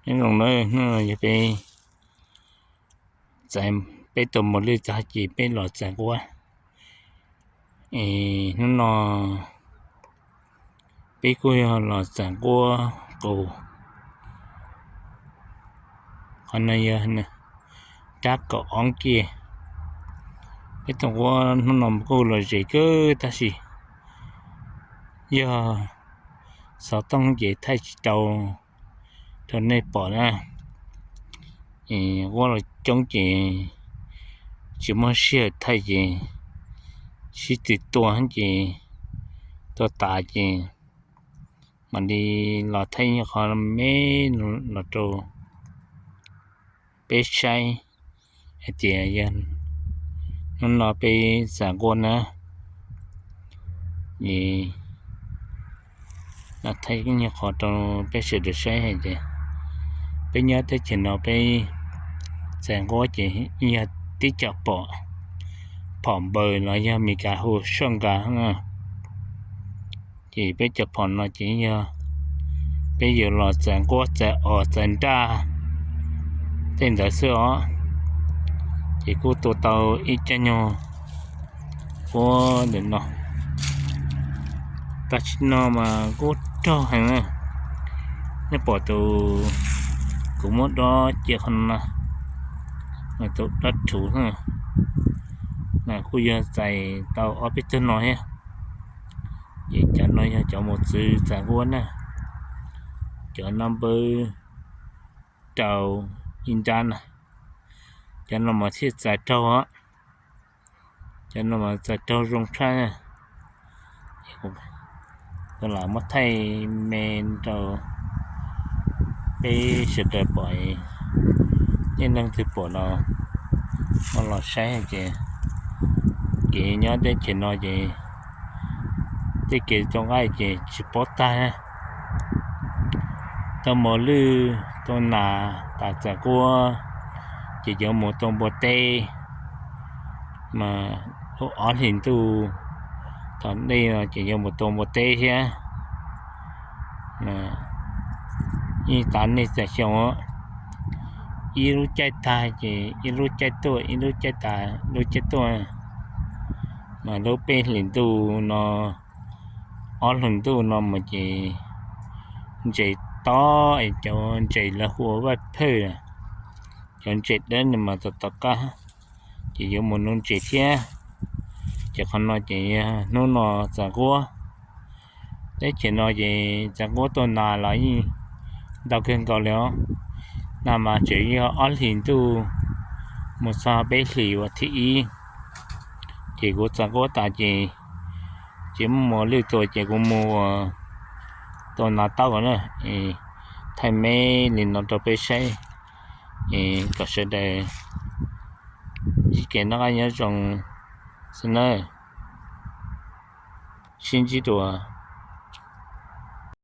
Nyob zoo na, hnub no yog peb txais, peb tau mos lwj tag ces peb los txais nquab. Es hnub no peb kuj yog los txais nquab qus. Qhov no yog rab kaum ob kiag. Peb tau nquab hnub no kuj los ze kawg tab sis yog xov tooj ces thaij tsis tau rau nej pom na. Nquab los coob ces tsis muaj sij hawm thaij ces sib tw tua ces tua tas ces mam li los thaij qhov me los rau peb saib hais tias yog hnub no peb txais nquab na. Es los thaij qhov rau peb sawv daws saib hais tias peb nyob teb chaws no peb txais nquab ces yog tib co pom, phom npaws los yog Mes Kas hu soj nkas na. Ces peb cov phom no ces yog peb yuav los txais nquab txais os txais nraj tej ntawd xwb os. Ces kuj tua tau ib cov nyuag nquab ntawm no. Tam sim no mas nquab rog heev na. Nej pom tus, kuv muab dob cia qhov no na, tus dab rhuv na, kuj yog txais tau ob peb tug no thiab. Ces cov no yog cov mus txwv txais nquab na. Cov no npawb rau ib nrab na. Cov no mas thiaj txais raug, cov no mas txais raug zoo tshaj na. Kuv lam muab thaij me rau peb sawv daws pom, tej neeg twg pom los ho los saib hais tias kev nyob teb chaws no ces tej kev txom nyem ces tsis paub tag. Tau mos lwj tau nas tas txais nquab ces yuav mus tua npua teb, mas lub ob hlis ntuj tom ntej no ces yuav mus tua npua teb thiab. Ib tas nej txais xyoo, ib lub caij tag ces ib lub caij tuaj, ib lub caij tas lub caij tuaj. Mas lub peb hlis ntuj no, ob hlis ntuj no mas ces ntses tob es cov ntses lawv hu ua vaj phawj, cov ntses dawb no mas tom tom qab ces yuav mus nuv ntses thiab. Ces qhov no ces hnub no txais nquab, teb chaws no ces txais nquab tua nas los yeej ntau kawg nkaus li os. Nas mas tseem yog ob hlis ntuj mus txog peb hlis uas thib ib, ces kuv txais nquab tas ces tsis muaj mos lwj tua ces kuv mus ua tua nas taub na. Thaij me li no rau peb saib, kom sawv daws sib kev noj qab nyob zoo xwb nawb. Sib ntsib dua.